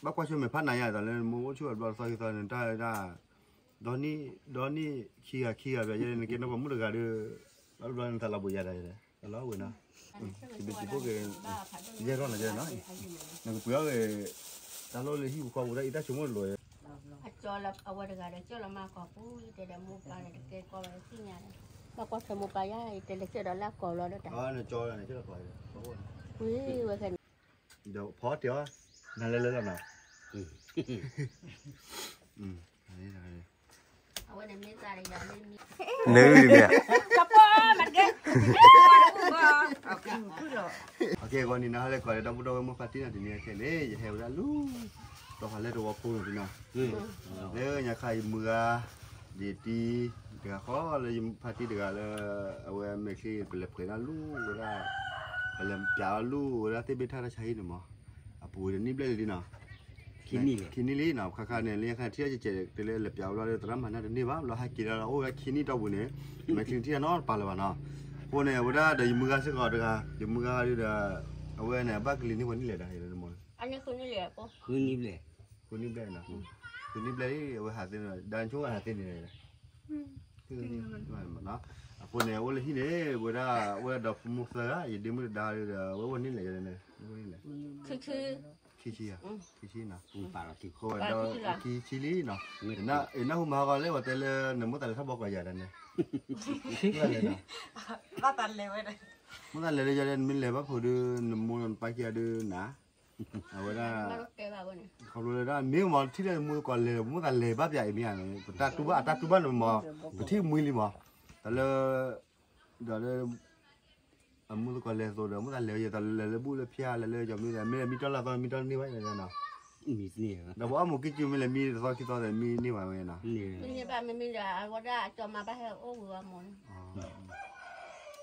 ဘၣ်ကွၢ်ဆၢၣ်မဲာ်ဖးနးယါ တၢ်လၢနမိၢ်အိၣ်ဆူၣ်အဘျီတသီခံသီန့ၣ် တၢ်ဝဲဒၣ် ဒီနံၣ် ဒီနံၣ်ခံဂၤခံဂၤဘျီ ယဲန့ၣ် နကဲနီၢ်ပိာ်မုၣ်တဂၤဒီး ဘၣ်ဘျီနသးလီၤဘိးယၤတၢ် တလီၤဝဲနီၤ တဘ့ၣ်တံၤဖိက့ၤ ယဲၢ်ထီၣ်နၤယဲနီၤ နကပှ့ၤအီၣ်ဂ့ၤ တၢ်လိၣ်လၢဟံၣ်ပူၤဃီပူၤ တၢ်အံၤတၢ်ဆိကမိၣ်တလိၤ အကၠီလၢအဝဲတဂၤဒီး ကၠီလီၤမၤကီၢ်ပူၤ ယတဲဒီးမိၢ်ပၢ်ဒီး တကဲကီးဝဲသ့ၣ်ညါဒီး ဘၣ်ကွၢ်ထွဲမိၢ်ပၢ်ယါ ယတဲလဲၤကၢၣ်ဒီးလၢအကီၢ်လီၤဒီးတၢ် ဝံၤဝဲခဲန့ၣ် ဒီးဖီတ့ၢ်အီၤ နၤလဲၤလဲၤလီၤနီၤ အဝဲန့ၣ်မ့ၢ်သးဒီးယၤလၢမံ နၢမ့ၢ် အကဲ ဂီၤနံၤနၤဟါလၢကီၢ်ဒီး ဒီပုၢ်ဒီဝဲၢ်မိၢ်ဖါတံၢ်နီၤ တနံၤအခဲန့ၣ် ယဟဲဝဲဒၣ်လူၤ ဒီးဖးလဲၢ်တဝီဖိနီၤ လၢညါခါယမုၢ်ဂၤ ဒ်တံၤ တဂၤဃီလၢယဖါတံၢ်တဂၤလၢ အဝဲမဲာ်ချံ ပလဲၤပှဲၤဒၣ်လူၤဝဲဒၣ် ပလဲၤပျးအီၤလူၤဝဲဒၣ်သ့ၣ်ဘ့ၣ်ထၣ်တၢ်ဆါဟံၣ်န့ၣ်မး အပူၤဝဲတနံၣ်ဘျဲၣ်လံနီၤ ခံနံၣ်လံနီၤ ခါခါန့ၣ် လၢညါခါထံၣ်အီၤကဲးကဲး တုၤလၢလဲၤပျးအီၤဘျီဒီး သရၣ်မၤနၢ်တန့ၢ်ဘၣ် ဘျီဟဲက့ၤဒီး အိၣ်ဝဲခံနံၣ်တီၢ်ပူၤန့ၣ် မဲာ်ချံထံၣ်အနီတပၤလၢၤဘၣ်နီၤ အဃိန့ၣ် အဝဲဒၣ်ဒီးယမုၢ်ဂၤစ့ၢ်ကီးတဂၤ ယမုၢ်ဂၤဒုဒီး အဝဲန့ၣ် အဘၣ်ကလံၤန့ၢ်ဝဲနံၣ်လဲၣ်ဒီး ဃုနံၣ်ဘျဲၣ် ဃုနံၣ်ဘျဲၣ်နီၤ ဃုနံၣ်ဘျဲၣ်လံ အဝဲဟးသ့န့ၣ် ဒါနဆိကမိၣ်ဟးသ့န့ၣ် အဃိန့ၣ် အိၣ်လၢဟံၣ်န့ၣ် ဝဲဒၣ် အိၣ်ဝဲဒၣ်ဒီးဖိမုၣ်သၢဂၤ ယဒ့မုၣ်တဒါဒီး ဝဲအိၣ်နံၣ်လဲၣ်န့ၣ် ခံဆံဧါ ခံဆံနီၤ အဃိဒီး ခံဆံလံနီၤ နၢ်ဟူမၤဟါဂီၤလၢ ပှၤတဲလၢနမိၢ်သးလဲၤထီၣ်ဘီကီးယၤဒၣ်န့ၣ် ဘၣ်သးလဲၤဝဲ မိၢ်သးလဲၤလၢယၤဒၣ် နမ့ၢ်လဲၤဘၣ်ဖိဒုး နမိၢ်နပၢ်ခံဂၤဒုးနၤ အဝဲဒၣ် ခီဖျိလၢဒၣ် မ့ၢ်မၤထံၣ်လၢမူသကိးလဲၤ မိၢ်သးလဲၤဘၣ်ပျးအံၤမ့ၢ်ဧါန့ၣ် ပတၢ်တူၢ်ဘၣ် အတၢ်တူၢ်ဘၣ်န့ၣ်မး ပထံၣ်မှံလံမး တၢ်လၢ ဒီးလၢ အမူသကိးလဲၤသိးဒီး မိၢ်သးလဲၤဝဲယဲ တၢ်လၢလဲၤလၢဘူၣ်လၢဖၠါ လဲၤလၢယီၤမ့ၢ် မ့ၢ်မံတီၢ်လၢအသီ မံတီၢ်တန့ၢ်ဘၣ်နီၤ ဒီးပှၤအီၣ်မူးကံၢ်ကၠူမ့ၢ်လဲၤမံတသီခံသီဒီး မံန့ၢ်ဘၣ်ဝဲနီၤ မ့ၢ်မံဒီး အဝဲဒၣ်အကၠီမၤဘၣ်ဟဲအိၣ်ဝံၤအီၤမး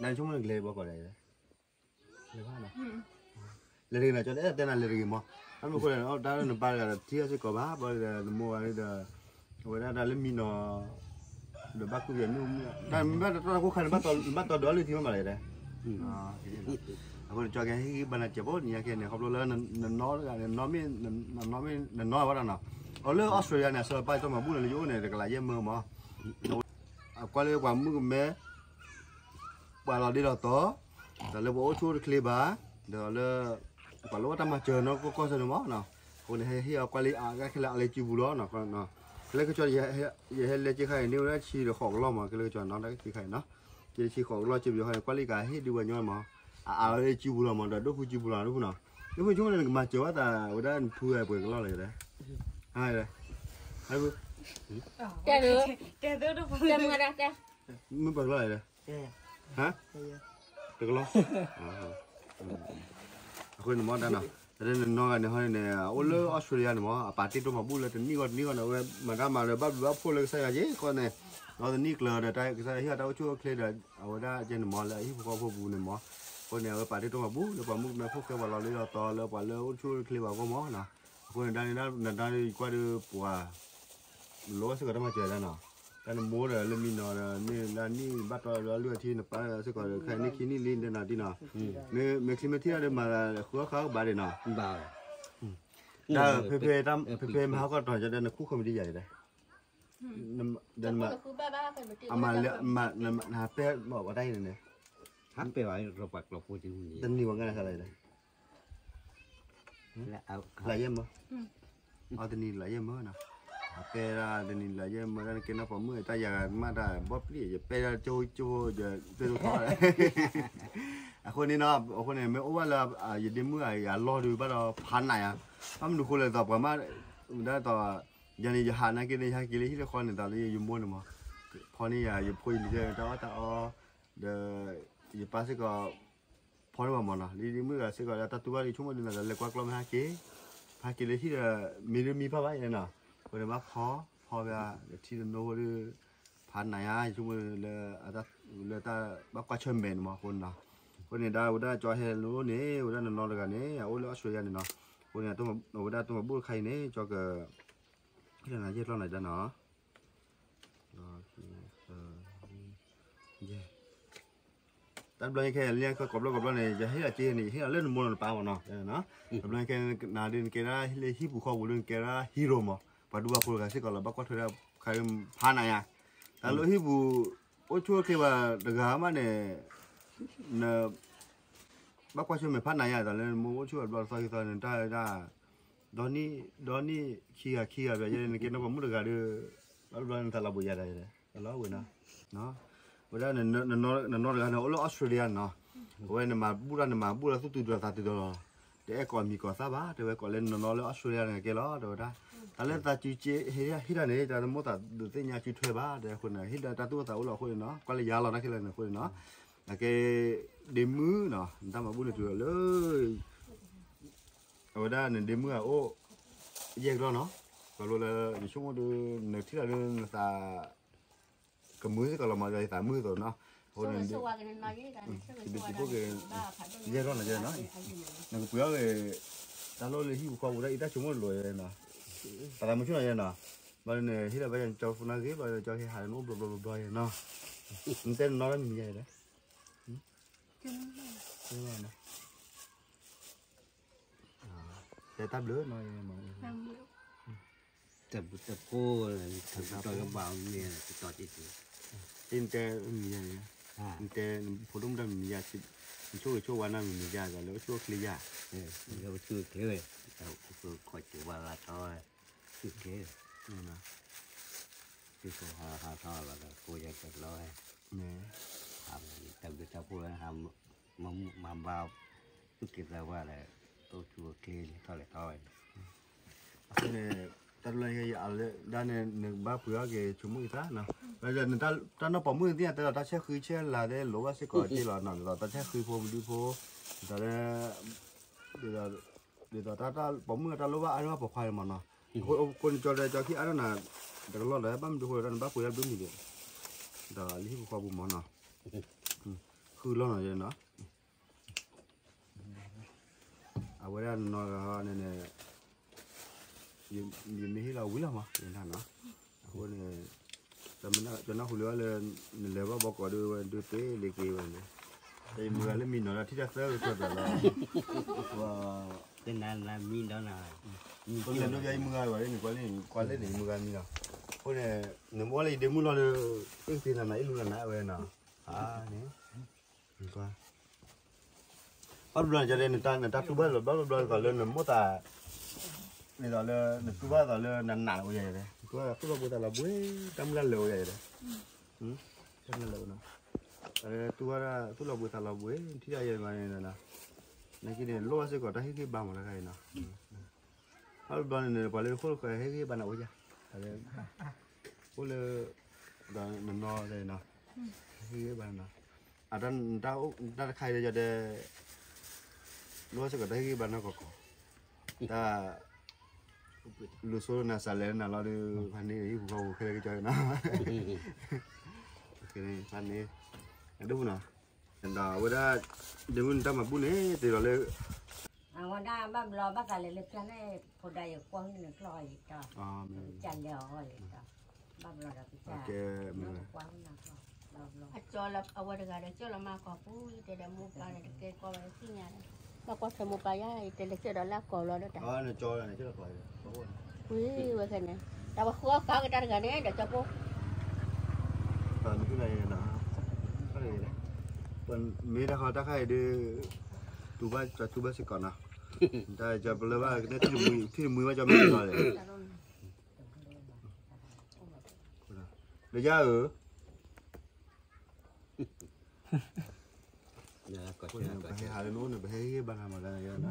နဆိကမိၣ်နကလဲၤဘီကီးဒၣ် လဲၤတဂ့ၤနီၤ ကၠီတဲတဲနၤလဲၤတဂ့ၤမး အမ့ၢ်ဃိလဲၣ် တၢ်လၢနပၢ်တဂၤဒီး ထံၣ်အီၤစ့ၢ်ကီးဘၣ် ဘၣ်ဒီးနမိၢ်ဂၤဒီး အဝဲဒၣ်တၢ်လၢမံနီၤ ဒီးဘၣ်ကူၣ်ပယီၤနုၢ်မုၢ် တၢ်မ့ၢ်ဘၣ်တၢ်တၢ်ခိၣ်ခါန့ၣ် ဘၣ်တီဒီးလၢထံမးမးလဲၣ်တဲ အဃိန့ၣ် ကၠီကဟ့ၣ်ဂံၢ်ဘါနၤစဲးဖိ နံၤညါခဲန့ၣ် ခီဖျိလၢ နနီတဂၤ နနီဝဲဒၣ်နီၤ အလၢ Australia န့ၣ် အဆၢပၢ်တၢ်မၤဘူၣ်လၢယအိၣ်န့ၣ် တကလးယဲၢ်မၢမး အကွၢ်လၢပှၤမုၣ်ကမဲ ပှၤလီၤဒ့လီၤတီၤ ဒီးလၢပှၤအိၣ်ဆူၣ်အိၣ်ချ့ဘၣ် ဒီးလၢ ပှၤလၢအိၣ်တၢ်မၤစၢၤနီၢ်ကီၢ်ကီၢ်ဆၢန့ၣ်မး အဃိန့ၣ် ဟဲဟ့ၣ်အီၤကွၢ်လံ အါခဲလၢာ်အလၢစုပူၤလီၤ ကလၢကၠီ ယဟဲလဲက့ခါအံၤ န့ၢ်ဝဲဒၣ်ဆံဒီးဃိးကလီၢ်မး ကလၢကၠီနီၤ တၢ်က့ခါအံၤနီၤ က့ဆံဃိးကလီၢ် က့ပယီၤခါန့ၣ် ကွၢ်လံကဟ့ၣ်ဒုးပှၤညီမး အအါလီၤလၢစုပူၤလီၤမး ဒီးဒိၣ်ဃုစုပူၤလီၤ ဒိၣ်ဃုနီၤ ဒိၣ်ဃုဆိကမိၣ်န့ၣ် နကမၤစၢၤဘၣ်သးဝဲဒၣ်နဖုအပှဲၤကလီၢ်လဲၣ် တဲ တဲ တဲ မုၢ်ပှဲၤကလီၢ်လဲၣ် ဟါ တကလီၢ် အဃိန့ၣ်မ့ၢ်တၢ်နီၤ တၢ်လၢနနီဂၤန့ၣ်ဟီန့ၣ် အိၣ်လၢ Australia န့ၣ်မး အပာ်တ့ၢ်တိၢ်မၤဘူၣ်လၢတနံၣ်ဂီၢ်တနံၣ်ဂီၢ်န့ၣ် အဝဲမၤတၢ်မၤဒီးဘၣ်ဘျုးဘၣ်ဖှိၣ်လၢကစၢ်ယွၤက့ၤဃီန့ၣ် ဒီးတနံၣ်ကျၢၤဒီး ကစၢ်ယွၤဟ့ၣ်အီၤတၢ်အိၣ်ဆူၣ်အိၣ်ချ့ဒီး အဝဲဒၣ်ကဲန့ၣ်မးလၢအဟံၣ်ဖိဃီဖိပူၤန့ၣ်မး အဃိန့ၣ် အဝဲပာ်တ့ၢ်တိၢ်မၤဘူၣ်လၢပှၤမုၣ်ကမဲဖိဃဲပှၤလီၤလၢယီၤတီၤလၢပှၤလၢအိၣ်ဆူၣ်အိၣ်ချ့ပှၤအဂီၢ်မးနီၤ အဃိန့ၣ် ဒ်န့ၣ် နဒါယကွၢ်ဒီးပှၤ လိၣ်ဘၣ်စ့ၢ်ကီးတၢ်မၤစၢၤဒၣ်နီၤ, တၢ်နမိၢ်ဒီးလၢမံနီၤဒီး န့ၢ်လၢနံၣ်ဘၣ်တီၢ်လၢအလုၢ်အထံ နပၢ်စ့ၢ်ကီးဒီး ခဲအံၤန့ၣ်ခံနံၣ်လံ နတဲနၤဒ်နီၤ, မ့ၢ်ချံမ့ၢ်ထံၣ်ဒီးမၤသးဃုအီၣ်ဃုအီၣ်ကဘၣ်ဒံးနီၤ, တၢ်ဖဲဖဲမၤဟီၣ်ကီၢ်တီၤ ကဒီးနခူၣ်ခိၣ်မံၤဒ်ယၤဒၣ်, အမၤလၢ နတဲဘၣ်တၢ်အံၤန့ၣ် ဟးပဲာ်ဘၣ် တနံၤဝဲငါဆါလၢ လၢယဲၢ်မၢ, အတနံၤလၢယဲၢ်မၢနီၤ, အပဲာ်ဒၣ်တနံၤလၢယဲၢ်မၢ တၢ်နကဲနီၢ်ပိာ်မုၣ် တၢ်ယၤမးတၢ်ဘီပျံၤ ယပဲာ်ဒၣ်ကၠိကၠိ ယပဲာ်ဒိၣ်ထီၣ်, အဃိန့ၣ်နီၤ အဃိန့ၣ် မ့ၢ်အိၣ်ဘၣ်လၢယဒ့မုၣ်အလီၢ်ဒုးဘၣ်ဒီးဖးနးယၤ, ဘၣ်မနုၤဃိလဲၣ်သိးပှၤမး, ဒ်သိး ယၤန့ၣ်ယဟးနာ်က့န့ၣ် ယဟဲက့ၤလၢဟံၣ်တဃီန့ၣ် သိးလၢယမိၢ်န့ၣ်မး, ဖီန့ၢ်ယၤ ယဖိယလံၤတၢ်အီၣ်တၢ်အီ, ဒီး ယပၢ်စ့ၢ်ကီး ဖီန့ၢ်ဘၣ်မးနီၤ, လၢယဒ့မုၣ်ဂၤစ့ၢ်ကီး တၢ်တူၢ်ဘၣ်လံ ဆိကမိၣ်ဒ်န့ၣ်ဒီး လဲၤကွၢ်ကျီမ့ၢ်ဟဲက့ၤ, ဟဲက့ၤလၢဟံၣ်ဒီး မ့ၢ်ဒုးမံဖးဘၣ်ယဲနီၤ, အဃိန့ၣ်ဘၣ်ဖီ, ဖီဘၣ် ထံတနိဖိဒုး ဖးနးယၤ ယဆိကမိၣ်လၢ လၢတၢ်ဘၣ်ကွၢ်ဆၢၣ်မဲာ်န့ၣ်မး အဃိန့ၣ်နီၤ, အဃိန့ၣ် ဒ်ဝဲဒၣ်ကၠီဟဲလိန့ၣ် ဝဲဒၣ်နနီတဂၤန့ၣ် အအိၣ်လၢအီစထြ့လယါန့ၣ်နီၤ, အဃိန့ၣ် အဝဲဒၣ်တၢ်မၤဘူၣ်တခါအံၤန့ၣ် ကၠီက ဟ့ၣ်လီၤနၤယဲၢ်ကျီၢ်နၤဒ်နီၤ ယဲၢ်, တၢ်ဘျီခဲလၢာ် ကိးဘျီကိးဘျီန့ၣ် ယဟ့ၣ်လီၤစ့န့ၣ် ယဟ့ၣ်လီၤလၢနမိၢ်နပၢ်မၢ်နီၤ, တဘျီခဲနၤဒုးနကဲဒၣ်လၢဟံၣ်ပူၤဃီပူၤဒုးနကဲဒၣ် hero မၢ်, ပှၤဒူပှၤဖိတဂၤစ့ၢ်ကီးလီၤ ဘၣ်ကွၢ်ထွဲဒၣ်ခါဖးနၤယၤ, တၢ်လၢဟံၣ်ပူၤ အိၣ်ဆူၣ်အိၣ်ချ့ဘၣ်တဂၤမးန့ၣ် န ဘၣ်ကွၢ်ဆၢၣ်မဲာ်ဖးနၤယၤ တၢ်လၢနမိၢ်အိၣ်ဆူၣ်အဘျီတသီခံသီန့ၣ် တၢ်ဝဲဒၣ် ဒီနံၣ် ဒီနံၣ်ခံဂၤခံဂၤ ပျဲယဲ နကဲနီၢ်ပိာ်မုၣ်တဂၤဒီး ဘၣ်တဘျီနသးလီၤဘှံးယၤဒီး တၢ်လီၤဝဲနီၤ, ဝဲဒၣ် နနီၤတဂၤန့ၣ် အိၣ်လၢ Australia နီၤ, အဝဲနမၤဘူၣ်တၢ် နမၤဘူၣ်ဒီးသူၣ်တုၤဒီးသးတုၤဒီးလီၤ, တအဲၣ်ကိးမံၤကိးသးဘၣ် တဲဝဲကိးလၢနနီၤလၢ Australia န့ၣ်ကဲလီၤ တဲဝဲဒၣ်, တၢ်လၢသးစုက့ဟ့ၣ်တၢ်န့ၣ် တၢ်တမိၣ်သးဒုးသ့ၣ်ညါစုထွဲဘၣ် တဲအဃိန့ၣ် ဟ့ၣ်ဒီးတၢ်သူၣ်အိၣ်သးအိၣ်လီၤအဃိန့ၣ်နီၤ ကွၢ်လၢယၤလီၤတၢ်ခဲလၢာ်န့ၣ်အဃိန့ၣ်နီၤ, အကဲ ဒ့မုၣ်နီၤ နတၢ်မၤဘူၣ်န့ၣ်တုၤလီၤလၢ အဝဲဒၣ်နဒ့မုၣ်အအိၣ် ယဲၢ်ကလီၢ်နီၤ, ကဘျိလၢ နဆိကမိၣ်ဒုး နထံၣ်လီၤဒုးနသး ကမုာ်စ့ၢ်ကီးလီၤမး ယသးမုာ်အသိးနီၤ, အဃိန့ၣ် ဒ့မုၣ်ဖိက့ၤ ယဲၢ်ကလီၢ်နီၤယဲၢ်နီၤ, နကပှ့ၤအီၣ်ဂ့ၤ တၢ်လိၣ်လၢဟံၣ်ပူၤဃီပူၤဒီးအံၤတၢ်ဆိကမိၣ်လိၤနီၤ, သးသမူဆိနီၤယဲၢ်နီၤ, ဘၣ်န့ၣ် ဟ့ၣ်လီၤဘၣ်ယၤကၠီဖိနၢ်ဂ့ၤ ဘၣ်ကၠီဟ့ၣ်ဟးန့ၣ်အိၣ်ဘျီဘျီဘျီဘျီယဲၢ်နီၤ, နတဲနနီၢ်လၢမံၤယဲၢ်ဒီး တဲတၢ်ဘျုးနီၤ, တၢ်ဘျုးတၢ်ဖှိၣ် တၢ်ဘျုးတၢ်ဖှိၣ်ကဘၣ်မ့ၢ်တတီၤတံၢ်တံၢ်, နတဲမံၤယဲၢ်, နတဲ ဖိဒိၣ်မုၣ်တၢ်မံၤယဲၢ်, နဆိၣ်ဂ့ၤဆိၣ်ဝါနၤမံၤယဲၢ် လၢအိၣ်ဆူၣ်အိၣ်ချ့ယဲၢ်, လၢအိၣ်ဆူၣ်အိၣ်ချ့ဝဲ, တၢ်အိၣ်ဆူၣ်အိၣ်ချ့ဝဲလၢထီၣ်ဝဲ, ဆူၣ်ချ့ ဟးထီၣ်လီၤဒီး ကိးယၤကလီဝဲ, တၢ်ဘျုးတၢ်ဖှိၣ်ဝဲ မၤမူမၤဘါ သူၣ်က့သးပှၢ်ဒီး အိၣ်ဆူၣ်အိၣ်ချ့လၢထီၣ်လဲၤထီၣ်ဝဲန့ၣ်, အဃိန့ၣ် တၢ်တဘျီယၤလၢဒၣ်န့ၣ် နကဘၣ်ပှ့ၤအီၣ်က့ၤဆိကမိၣ်က့ၤသးနီၤ, တၢ်နီၢ်ပိာ်မုၣ်န့ၣ်သ့ၣ်ညါတဲလီၤ တၢ်ဆဲဃုဆဲလၤသ့ၣ်လိၤဘၣ်စ့ၢ်ကီးတ့ၢ်လီၤနီၤ, ဒ်သိးတၢ်ဆဲဃုဖိမနုၤဖိ, ဒ်သိးလၢ ဒ်သိးတၢ်ပိာ်မုၣ်တၢ်လိၣ်ဘၣ်အါန့ၢ်ဘၣ်ပိာ်ခွါန့ၣ်မးနီၤ, အဃိန့ၣ်ကၠီဒီးကၠီခံအါနီၢ်နၤ တကလီၢ်ဒီးဘၣ်မနုၤဃိဒီးနဘၣ်ပှ့ၤတၢ်ဘျုးမံၤဒီး ဒီးလၢဟံၣ်ဖိဃီဖိမးနီၤ, ဃုလီၤနီၤနီၤ အဝဲဒၣ်နီၤ န့ၣ် ယမ့ၢ်ဟ့ၣ်လီၤဝံၤလီၤမး ယနၢ်နီၤ, အဃိန့ၣ် ကနၢ်ဟူလၢအီၤလၢ နလဲၤဘၣ်ဘီကီးဒုးဝဲဒုးသ့လံက့ၤဝဲန့ၣ်, တယမုၢ်ဂၤလၢမံနီၤလၢထံၣ်တၢ်သၢကတၢၢ်လီၤ, တနၤနၤမံဒီးနၤ, ပလဲၤဒိးယမုၢ်ဂၤဘၣ်လၢန့ၣ် ကွၢ်လၢန့ၣ် ကွၢ်လၢန့ၣ် ယမုၢ်ဂၤမံလီၤ, အဃိန့ၣ် နမ့ၢ်လၢယဒ့မုၣ်လီၤဒီး အ့ၣ်သ့နၤနၤအ့ၣ်လူနၤနၤဝဲနီၤ, န့ၣ် ဘၣ်ဘျီန့ၣ် နတၢ်တူၢ်ဘၣ်လီၤ ဘၣ်ဘျီသိးလၢနမိၢ်သး ဒ်သိးလၢ နတူၢ်ဘၣ်သိးလၢနနာ်အိၣ်ယၤယၤလဲၣ် နတူၢ်ဘၣ်သူၣ်လီၤဘှံးသးလီၤဘှံး တၢ်မုၢ်လၢ်လၢာ်အိၣ်ယၤယၤလဲၣ် တၢ်မုၢ်လၢ်လၢာ်အိၣ်နီၤ တူၢ်ဘၣ်သူၣ်လီၤဘှံးသးလီၤဘှံး ထံၣ်ယၤယၤမးန့ၣ် နာ်က့န့ၣ် လိၣ်ဘၣ်စ့ၢ်ကီးတၢ်ဟ့ၣ်ဂံၢ်ဘါမးတခါအံၤနီၤ ဘၣ်ဘျီန့ၣ် ပှၤလၢနခိၣ်နဃၢၤဟ့ၣ်ဂံၢ်ဘါနၤအိၣ်ယၤ အိၣ်လၢ ဒီးနနီၢ်တဲနီၤ ဟ့ၣ်ဂံၢ်ဘါနီၤ အတၢ်တခါအံၤဒီးယတဲ လိၣ်ဘၣ်စ့ၢ်ကီးတၢ်ဟ့ၣ်ဂံၢ်ဘါနီၢ်ကီၢ်ကီၢ် တၢ် လူၤဆိနၤစးလဲၤနၤလီၤဒီး ဖးန့ၢ်ဟံၣ်ပူၤဃီပူၤခဲလၢာ်ကကီနီၤ ဖးန့ၢ် အဒိၣ်ပူၤနီၤ ဒီးအဝဲဒၣ် ဒ့မုၣ်နတၢ်မၤဘူၣ်န့ၣ် တ့ၢ်လီၤလၢ အဝဲဒၣ်ဘၣ်ဘျီဘၣ်သးလဲၤလၢကျါန့ၣ် ဖိဒါယကွၢ်ဟုၣ်န့ၣ်ကျီၢ်အံၤတီ ကလဲၤအီၤအီၤလံတီ ဘၣ်ဘျီဒီးကစၢ် ကွၢ်ဟုၣ်နၤကျီၢ် အကၠီလၢအဝဲတဂၤဒီးကၠီလီၤမၤကီၢ်ပူၤ ယတဲဒီးမိၢ်ပၢ်ဒီးတကဲကီးဝဲသ့ၣ်ညါဒီး ဘၣ်ကွၢ်ထွဲမိၢ်ပၢ်ယါ ယတဲလဲၤကၠီဒီးလၢအကီၢ်လီၤဒီးတၢ် ဝံၤဝဲခဲန့ၣ် တၢ်ပှၤဃုအီၣ်ဃာ်က့ၤတၢ်တဂၤန့ၣ် ဒီးကၠီဖိ မ့ၢ်တၢ်ဃီတၢ်ခါအံၤဒုး တူၢ်ဘၣ်ကၠီတူၢ်ဘၣ်စ့ၢ်ကီးနီၤ တၢ်ကၠီပလၢဘၣ်ကနဲထံၣ်တမှံထံၣ်တမှံဘၣ်ကၠီမ့ၢ်တလီၤလဲၣ် လၢယၤဧၢ ပဟဲဟးလၢနအိၣ်န့ၣ် ပဟဲဟ့ၣ်ဂံၢ်ဘါနၤမး တၢ်န့ၣ်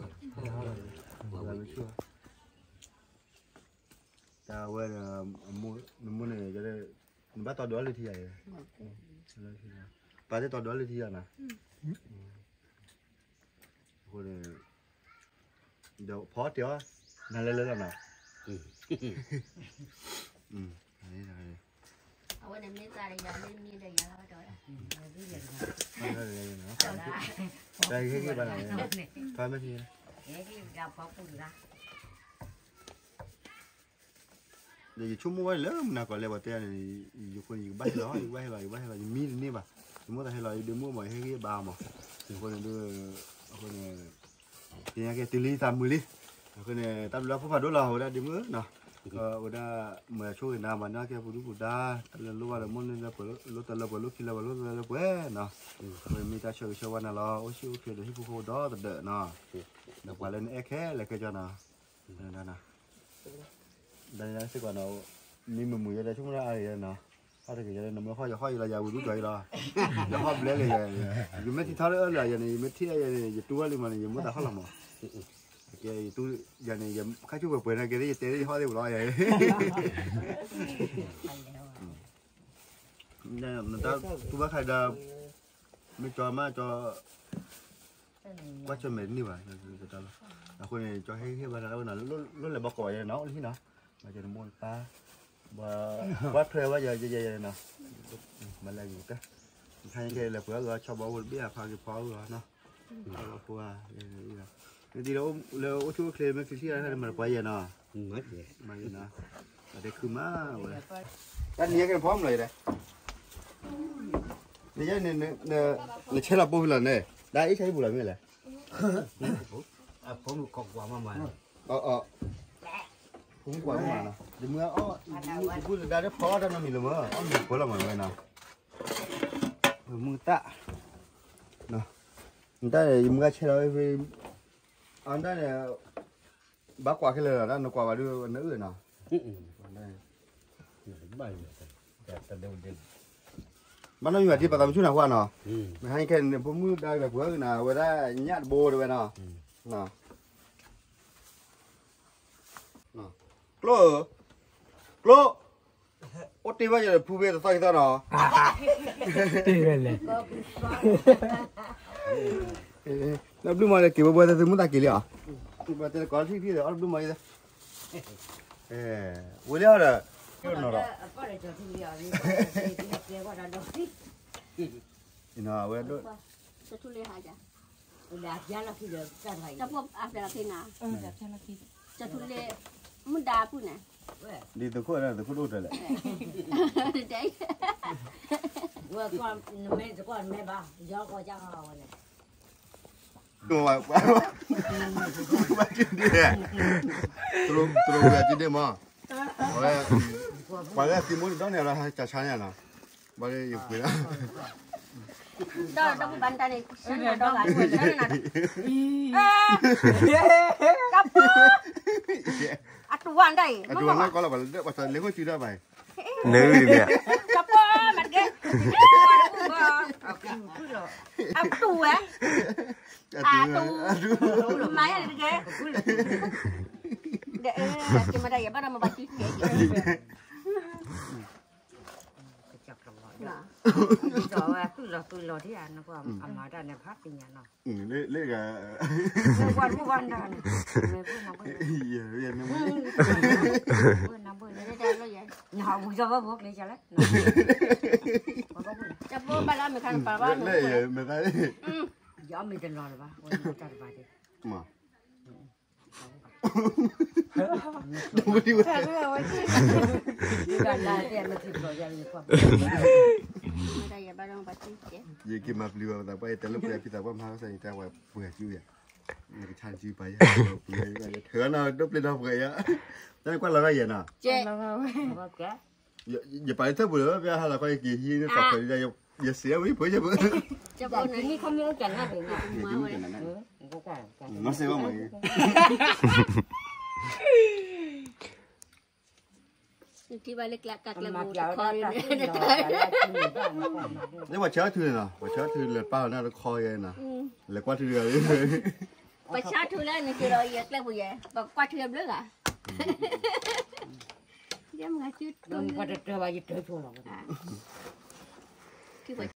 တၢ်ဝဲဒီး နမိၢ်န့ၣ် နဘၣ်တီဒိးလၢထံယၤအံၤ ပာ်တတီဒိးလၢထံယၤနီၤ အဃိန့ၣ် ဒီးဖီတဲအီၤ နၤလဲၤလၢလီၤနီၤ အဝဲန့ၣ်မ့ၢ်သးဒီးယၤလၢမံဒီးယၤလီၤဒီး တၢ်ဟ့ၣ်ဂံၢ်ဘါနၤ ထွါမ့ၢ်ထံ ဒီးယဆိကမိၣ်ဝဲလၢမုၢ်နၤကီၢ်လဲၤပှၤတဲန့ၣ် ယဃိန့ၣ် ယကဘၣ်ဟ့ၣ်လီၤ ယကဘၣ်ဟ့ၣ်လီၤ ယကဘၣ်ဟ့ၣ်လီၤ ယမံတန့ၢ်ဘၣ် ယမိၢ်သးဟဲလီၤ ယဒ့မုၣ်မး ယဟ့ၣ်ဂံၢ်ဘါမး, အဃိန့ၣ်ဒုး အဃိန့ၣ် သ့ၣ်ညါက့ၤတုၤလံသးမုာ်လံ, အဃိန့ၣ် တၢ်ဘျုးလၢဖိဖးဒိၣ်လီၤ အဝဲဒၣ်ဒ့မုၣ်နီၤ, အဝဲဒၣ် မၤဆိၣ်ဂ့ၤနၤ မၤန့ၢ်က့ၤပူၤဒုပူၤဒါ, တၢ်လၢလိၣ်ဘၣ်လၢမိၢ်န့ၣ်လၢပှဲၤလိၣ်တၢ်လၢပှဲၤလိၣ်ခံလၢပှဲၤလိၣ်တၢ်လၢပှဲၤနီၤ, အဝဲမ့ၢ်တၢ်ဆၢဂ့ၤဆၢဝါနၤလီၤ အိၣ်ဆူၣ်အိၣ်ချ့ဒီးဟံၣ်ဖိဃီဖိဒီသဒၢးနီၤ, ဒီးပှၤလၢနအဲၣ်ခဲလၢာ်ခဲဆ့နီၤ ဒ်န့ၣ်စ့ၢ်ကီးနီၤ, မ့ၢ်မုာ်မုာ်ယဲဒီး ဆိကမိၣ်တၢ်အါဂ့ၤနီၤ, ဟီၣ်တဂ့ၤယဲဒီး နမ့ၢ်ဟီၣ်ယဟီၣ်ယလီၤ ယၤဝံၤဒူၣ်ဒီးယလီၤ, ယဟီၣ်ဘျဲလၢယၤ, ယမ့ၢ်ထံထီၣ်လၢအၢလၢယၤန့ၣ် ယမ့ၢ်ထံၣ်အယဲန့ၣ် ယတူၢ်ဝဲလံမးန့ၣ် ယမိၢ်သးဟီၣ်လီၤမး, ကဲယတူၢ်ယၤန့ၣ် ယခါဆူၣ်ပှဲၤပှဲၤန့ၣ် ကဲသ့ၣ်ယတဲသ့ၣ်ယဟီၣ်သ့ၣ်ပူၤလီၤယၤ နတၢ်တူၢ်ဘၣ်ခါဒီး မ့ၢ်ကၠီမးကၠီ ကွၢ်ဆၢၣ်မဲာ်တန့ၢ်ဘၣ်, အဃိန့ၣ် ကၠီဟ့ၣ်ဟ့ၣ်ဘၣ်တၢ်ဝဲနီၤ, လိၣ်လဲၤဘၣ်ကိးယဲနီၤ အိၣ်လၢဟံၣ်နီၤ, ဘၣ်ကၠီနမိၢ်နပၢ်, ဘၣ်ထွဲဘၣ်ယဲယဲယဲနီၤ, မၤလၢအဂ့ၤကတၢၢ်, ခါခဲလဲၤပှဲၤအဂီၢ် ဆီဘီအိၣ်တဘ့ၣ်အဖါက့ၤဖီအဂီၢ်နီၤ, ဆီဘီဖိဧါ, နဒ်လၢအိၣ်ဆူၣ်အိၣ်ချ့မ့ၢ်ချံချံအါတခါန့ၣ် မၤတပှၤယဲနီၤ, မၤယဲနီၤ, တၢ်တဲခုမးဝဲ, တၢ်နံၤယဲက့ၤဖီမလီၤယဲဒၣ် နယဲန့ၣ် နဆဲးလီၤပိၢ်ဖဲလီၤန့ၣ် ဒၣ်အ့ၣ်ဆါဟံၣ်ပူၤလီၤမ့ၢ်လဲၣ်, အဖိမုၣ်ကွၢ်မးမး, အဖိမုၣ်ကွၢ်မးနီၤ, ယမုၢ်အီၣ် ယပုၢ်တဒါတဖီအီၣ်တၢ်နီတမံၤလၢၤမး အီၣ်မ့ၤဖိလီၤမးဝဲနီၤ, မုၢ်တၢ် နတၢ်န့ၣ် ယမုၢ်ဂၤဆဲးလီၤဝဲဖဲ အတၢ်န့ၣ် ဘၣ်ကွၢ်ခဲလၢာ်လီၤ တၢ်နကွၢ်ဘၣ်ဒုးနအုၣ်နီၤ, ဘၣ်နီၢ်မံၤဘၣ်ဒ်ပသးမုၢ်ဆူၣ်နၤဟူနီၤ, မဟါခဲန့ၣ် ဖိမုၣ်ဒါကလဲၤပှဲၤဂ့ၤနၤ အဝဲဒၣ်ညၣ်တဘိတဝဲနီၤ, ကျိၣ်ဧၢ, ကျိၣ်, အိၣ်တ့ၢ်ဘၣ်ယၤဒီးဖုဖဲတသီၣ်ခံသီၣ်နီၤ, တ့ၢ်ဝဲလဲၣ်, တၢ်ဘျုးမးလၢက့ၤဝဲဘၣ်သ့ၣ်သုမုၢ်သးက့ၤလံဧါ, ဘၣ်တဲလၢကီးထံၣ်ထံၣ်ဒီးအီၣ်တဘျုးမးယဲ, ဝဲလံဧါဒီး, နီၤဒီး, အဝဲဒၣ် ကၠီထူလ့ မုၢ်ဒါပုၢ်န့ၣ်, ဒ်သုးခိၣ်န့ၣ် သုးခိၣ်ဒိၣ်တၢ်လဲၣ်, ဝဲနမ့ၢ်သကိးနမ့ၢ်ဘၣ် ယီၤကီၢ်ကၢ်ဃီဝဲန့ၣ်, ဘၣ်က့ၤဒ်, တရိးဝဲက့ၤဒ်မး, အဝဲ, ပှၤလၢအသံမိၢ်တဒီန့ၣ် အလီၤဟဲကၢ်ဆါန့ၣ်နီၤ, ဘၣ်လၢယပှ့ၤလၢ ဒီးဒီးဘၣ်တၢ်န့ၣ် ဆၢနၤဒီးဂၤန့ၣ်, ကပီၤ, အတူၢ်ဝဲဒၣ်အံၤ, အတူၢ်ဝဲနီၢ်ကီၢ်လီၤ ပှၤလၢပှၤသးလဲၤဃိစုဒၣ်ဘၣ်အံၤ, နမ့ၢ်, ကပီၤမးတက့ၢ်, အတူၢ်ဝဲ, အတူၢ်, မၤယၤန့ၣ်တက့ၢ်, ဒီးအဲၣ်က့ၤမၤတၢ်ယၤဘၣ်ဒီးမၤဘၣ်စုကဲ, ကစၢ်ကလီၤ, ဒီးဝဲသုးလီၤသုးလီၤထံၣ်ဧါ နကွၢ်အမၤတၢ်န့ၣ်ဖးသ့ၣ်ညါနီၤ, လၢ, လၢက, နဘၣ်နဘၣ်န့ၣ်, နဘၣ်နဘၣ်န့ၣ်, နဝံၤဒီးဘၣ်ဘိကျဲးစၢ်လဲၣ်, တၢ်ဘိဘၣ်လၢအမ့ၢ်ခါနပာ်ဘၣ်န့ၣ်, ယအီၣ်မ့ၢ်တလီၤလၢၤဘၣ်, ဝဲတၢ်တဘၣ်ဒံး ယက့ၤမၤပျံၤဘၣ်ပသးပှၢ် ယတဲလၢပှဲၤဖံသးပှၢ်မၤဟါစၢ်န့ၣ် တၢ်ဝဲပှဲၤစုယၤ, နကဆါနစုပာ်ယၤ, ပှဲၤယၤ, ထုးနီၤဒိၣ်ပျဲၢ်နီၤပှဲၤယၤ, တၢ်န့ၣ်ကွၢ်လီၤဂာ်ယဲနီၤ, ယပာ်လၢထၢၣ်ပူၤလၢ ပဟါလီၤခီယက့ၤဟံးန့ၢ်သးပှဲၤဒီး ယစံးဝဲဖိယဖိ နီၢ်စဲးဘၣ်မး, ထံၣ်ဘၣ်လၢကျဲကကျဲပူၤတခီန့ၣ်, လၢပှၤဆၢထူန့ၣ်နီၤ ပှၤဆၢထူလၢပၢ်ဝဲန့ၣ်တခီယဲနီၤ, လဲၤကွၢ်ထူတဂၤလၢ, ပှၤဆၢထူလၢနက့ၤလီၤယဲကျဲပူၤယဲ ပကွၢ်ထူဘျုးဂၤ, ယဲမ့ၢ်ဂၤစု, ပှၤတတၢၢ်ဘၣ်ယတၢၢ်ဆိလီၤ, ထံၣ်ပှၤ